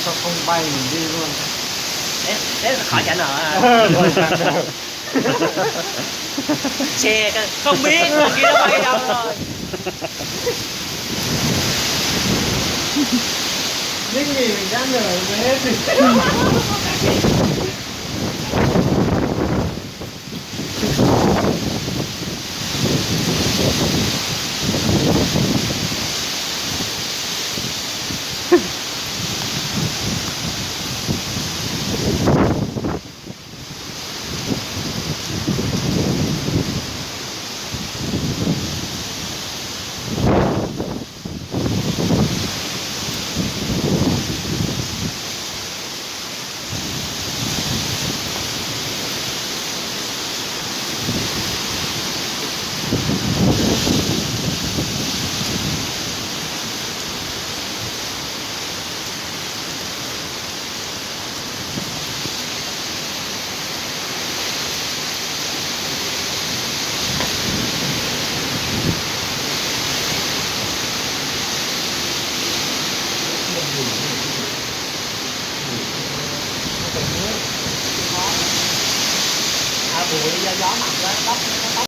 Sao không bay mình đi luôn? Thế, thế khỏi trả nợ à? Khỏi trả nợ. Xe không biết, không biết nó bay đâu rồi. Những gì mình đã nợ mình hết thì